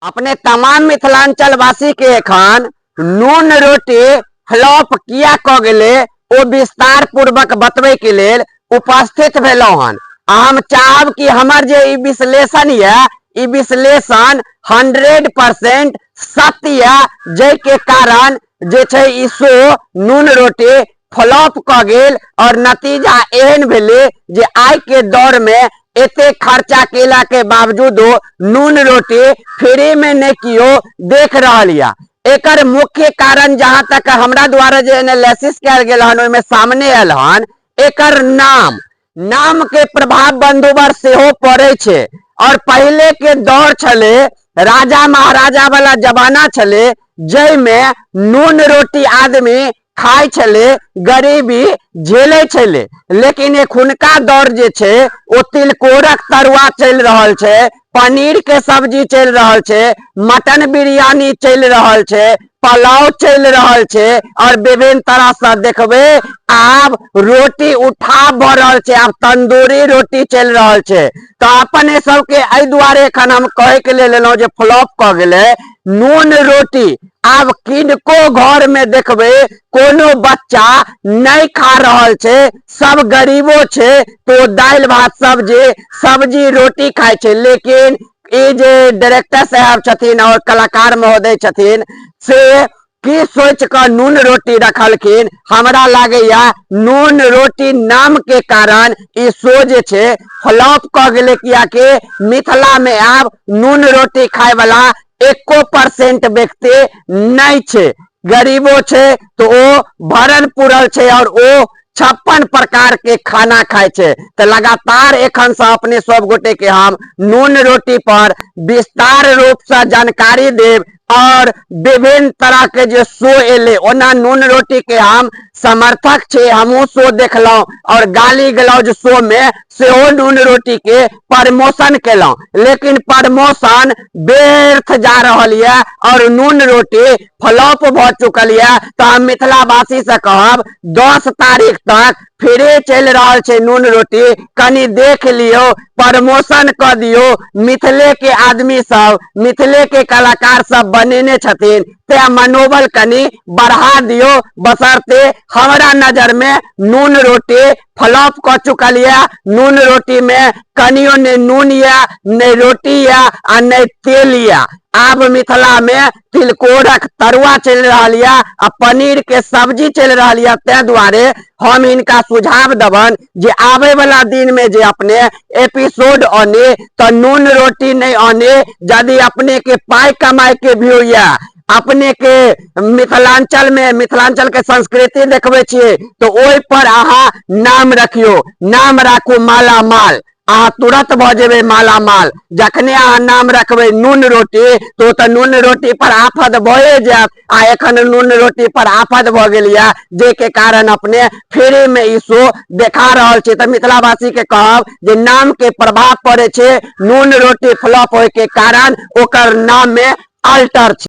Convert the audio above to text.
अपने तमाम मिथिलांचल वासी के एखन नून रोटी फ्लॉप किया कऽ गेलै, ओ विस्तार पूर्वक बतबै के लेल उपस्थित भेलहुँ हन। आ हम चाहब कि हमर जे ई विश्लेषण यऽ, ई विश्लेषण 100% सत्य यऽ, जाहिके कारण जे छै ई शो नून रोटी फ्लॉप कऽ गेल और नतीजा एहन भेलै जे आइ के दौर में एते खर्चा केला के बावजूदो नून रोटी फ्री में नहि कियो देख रहल यऽ। एकर मुख्य कारण जहां तक हमरा द्वारा जे एनालिसिस कयल गेल हन, ओहिमे सामने आयल हन, एकर नाम नाम के प्रभाव बंधुवर सेहो पड़ै छै। और पहिले के दौर छलै, राजा महाराजा वाला जमाना छलै, जाहिमे नून रोटी आदमी खाइ छलै, गरीबी झेलै छलै। लेकिन एखुनका दौर जे छै, ओ तिलकोरक तरुआ चलि रहल छै, पनीर के सब्जी चलि रहल छै, मटन बिरयानी चलि रहल छै, पुलाव चलि रहल छै और विभिन्न तरह से देखबै आब रोटी उठा भऽ रहल छै, आब तंदूरी रोटी चलि रहल छै। तऽ अपने सबके एहि दुआरे एखन हम कहै के लेल एलहुँ जे फ्लॉप कऽ गेलै नून रोटी। आब किनको घर में देखबै कोनो बच्चा नहि खा रहल छै, सब गरीबो छै तो दालि भात सब्जी सब्जी रोटी खाइ छै। लेकिन ई जे डायरेक्टर साहब छथिन और कलाकार महोदय छथिन, से की सोच कऽ नून रोटी रखलखिन? हमरा लागैया नून रोटी नाम के कारण ई शो जे छै फ्लॉप कऽ गेलै, कियाकि मिथिला में आब नून रोटी खाय वाला 1% व्यक्ति नहि छै। गरीबो छै तऽ ओ भरल पुरल छै और ओ 56 प्रकार के खाना खाइ छै। तऽ लगातार एखन से अपने सब गोटे के हम नून रोटी पर विस्तार रूप से जानकारी देब और विभिन्न तरह के जे शो एलै। ओना नून रोटी के हम समर्थक छी, हमहूँ शो देखलहुँ और गाली गलौज शो में सेहो नून रोटी के प्रमोशन केलहुँ, लेकिन प्रमोशन व्यर्थ जा रहल यऽ और नून रोटी फ्लॉप भऽ चुकल यऽ। तऽ हम मिथिलावासी से कहब, 10 तारीख तक फिरे चलि रहल छै नून रोटी, कनि देख लियौ, प्रमोशन कऽ दियौ। मिथिले के आदमी सब, मिथिले के कलाकार सब बनेने छथिन, तें मनोबल कनि बढ़ा दियौ। बशर्ते हमरा नजर में नून रोटी फ्लॉप कऽ चुकल यऽ। नून रोटी में कनियो ने नून यऽ, ने रोटी यऽ आ ने तेल यऽ। आब मिथिला में तिलकोरक तरुआ चलि रहल यऽ आ पनीर के सब्जी चलि रहल यऽ। ताहि दुआरे हम हिनका सुझाव देबनि जे आबे वाला दिन में जे अपने एपिसोड अने तऽ नून रोटी नहि अने। यदि अपने के पाई कमाए के व्यू यऽ, अपने के मिथिलांचल में मिथिलांचल के संस्कृति देखबै छियै, तऽ ओहि पर अहाँ नाम रखियौ, नाम राखू माला माल, अहाँ तुरंत भऽ जेबै माला माल। जखने अहाँ नाम रखबै नून रोटी तो तऽ नून रोटी पर आफत भए जायत। आ एखन नून रोटी पर आफत भऽ गेल यऽ, जाहिके कारण अपने फ्री में ई शो देखा रहल छी। तऽ मिथिलावासी के कहब जे नाम के प्रभाव पड़ै छै, नून रोटी फ्लॉप होय के कारण ओकर नाम में अल्टर छै।